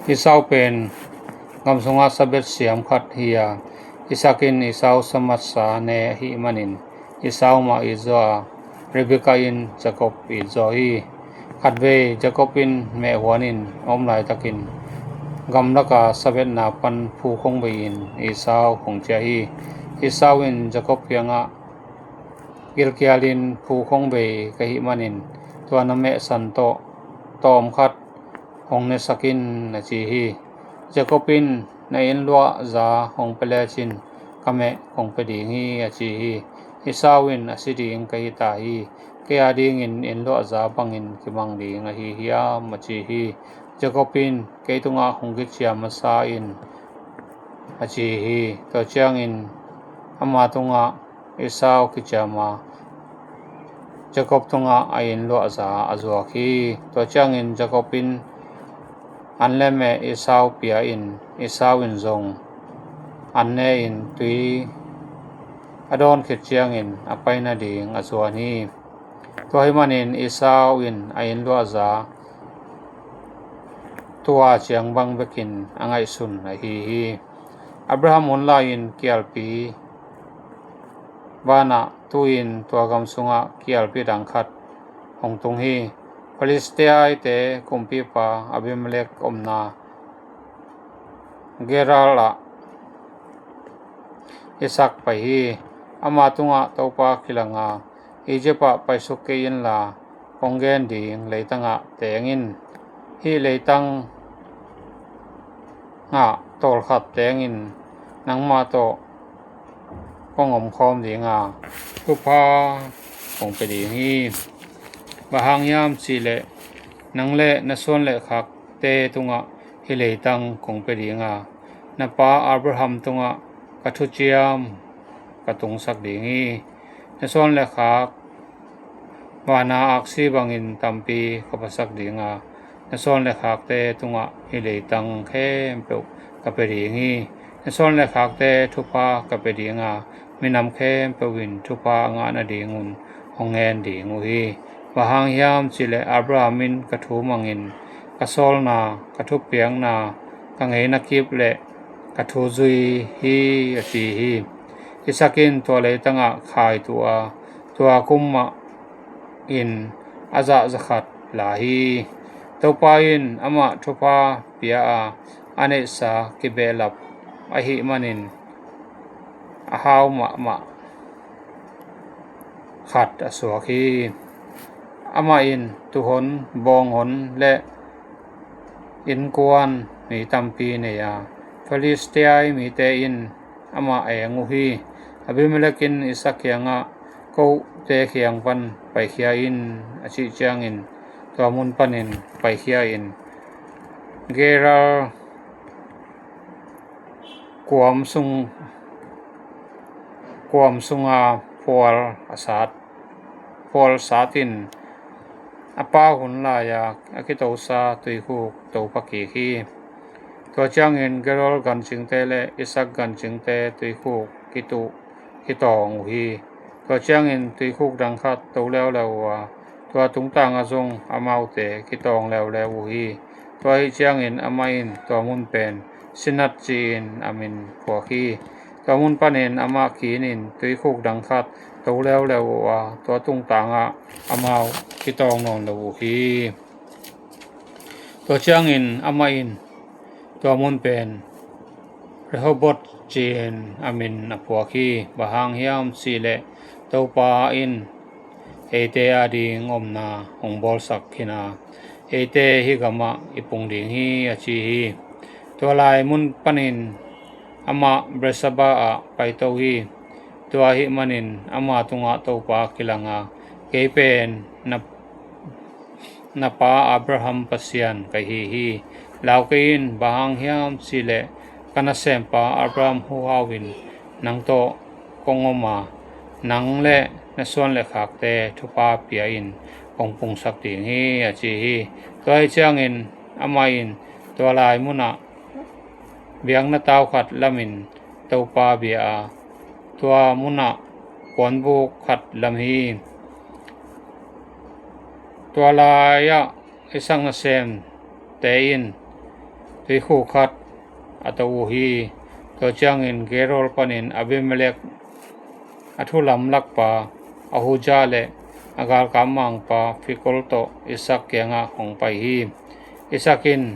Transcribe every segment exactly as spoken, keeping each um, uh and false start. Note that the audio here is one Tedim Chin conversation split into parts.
Esau pen gam sungah sabet siam khat hi a, Isaac in Esau sa matsa ne ahih manin Esau mah it zaw a, Rebekah in Jakob it zaw hi. Khatvei Jakob in mehhuan in a om laitakin gamlaka sabetna pan phu khong bei-in Esau hong ciah hi. Esau in Jakob kiangah, gilkialin phu khong bei ka hih manin tua na mehsan tawh tawm khat hong nesak in, a ci hi. Jakob in, na inn luahza hong pia lecin ka meh kong pia ding hi, a ci hi. Esau in, a si ding ka hi ta hi. Kei adingin inn luahza bangin kimang ding ahi hiam, a ci hi. Jakob in, kei tungah hong kiciam masa in, a ci hi. Tua ciangin ama tungah Esau kiciam a, Jakob tungah a inn luahza a zuak hi. Tua ciangin Jakob in an le meh Esau pia in, Esau in zong an ne in tui a dawn khit ciangin a pai nading a zuan hi. Tua hih manin Esau in a inn luahza tua ciang bang bekin a ngaihsun ahi hi. Abraham hun lai-in kialpi banah tu-in tua gam sungah kialpi dang khat hong tung hi. Filistia-te kumpipa Abimelek omna Gerar ah Isaac pai hi. Ama tungah Topa kilang a, Egypt ah paisuk kei inla, kong gen ding leitangah teng in. Hih leitang ah tawlkhat tengin nangmah tawh kong omkhawm ding a, thupha kong pia ding hi. Bang hang hiam cihleh nang le na suanlekhakte tungah hih leitang kong pia ding a, na pa Abraham tungah ka thuciam ka tungsak ding hi. Na suanlekhak vana aksi bangin tampi ka phasak ding a, na suanlekhakte tungah hih leitang khempeuh ka pia ding hi. Na suanlekhakte thupha ka pia ding a, minam khempeuh in thupha a ngah nadingun hong ngen ding uh hi. Bang hang hiam cihleh Abraham in ka thu mangin ka sawlna, ka thupiakna, ka ngeina kip le ka thu zui hi, a ci hi. Isaac in tua leitangah khai tuh a, tua kum mah in a zah zakhat la hi. Topa in amah thupha pia a, a neihsa kibehlap ahih manin a hau mahmah khat a suak hi. Amah in tuuhon, bawnghon le innkuan mi tampi nei a, Filistia mite in amah eng uh hi. Abimelek in Isaac kiangah, kote kiang pan paikhia in, a cih ciangin tua mun panin paikhia in Gerar kuam sung, kuam sunga phual a sat, phual satin a pa hun lai-a a kitosa tuikhuk topha kik hi. Tua ciangin Gerar gancingte le Isaac gancingte tuikhuk kituh kitawng uh hi. Tua ciangin tuikhuk dang khat to leuleu uh a, tua tungtangah zong amaute kitawng leuleu uh hi. Tua ahih ciangin amah in tua mun pen Sinat ci-in a min phuak hi. Tua mun panin amah kinin tuikhuk dang khat to leuleu uh a, tua tungtangah amau kitawng nawn lo uh hi. Tua ciangin amah in tua mun pen Rehoboth ci-in a min a phuak hi. Bang hang hiam cihleh Topa in eite ading omna hong bawlsak khin a, eite hih gamah i pung ding hi, a ci hi. Tua lai mun panin amah Beersheba ah paito hi. Tua ahih manin ama tungah Topa kilang a, kei pen na na pa Abraham Pasian ka hi hi. Lau kei in, bang hang hiam cihleh ka nasempa Abraham huhau in nang tawh kong om a, nang le na suanlekhakte thupha pia-in kong pungsak ding hi, a ci hi. Tua ahih ciangin amah in tua lai munah biakna tau khat lamin Topa bia a, tua munah puanbuk khat lam hi. Tua lai-ah Isaac nasemte in tuikhuk khat a to uh hi. Tua ciangin Gerar panin Abimelek a thulamlakpa Ahuzzath le a galkap mangpa Fikol tawh Isaac kiangah hong pai hi. Isaac in,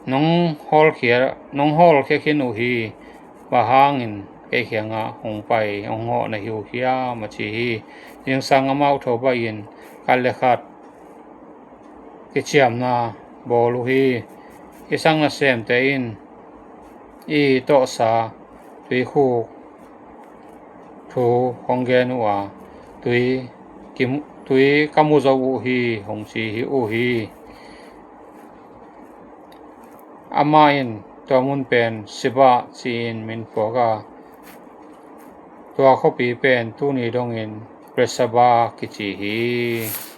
"Nong hawlkhia, nong hawlkhia khin uh hi. Bang hangin kei kiangah hong pai, hong hawh na hi uh hiam?" a ci hi. Zingsang amau tho pah-in khat le khat kiciamna bawl uh hi. Isaac nasemte in i tawhsa tuikhuk thu hong gen uh a, tui, kim, tui ka mu zo uh hi, hong ci hi uh hi. Amah in tua mun pen Sibmah ci-in min phuak a, tua khuapi pen tuni dongin Beersheba kici hi.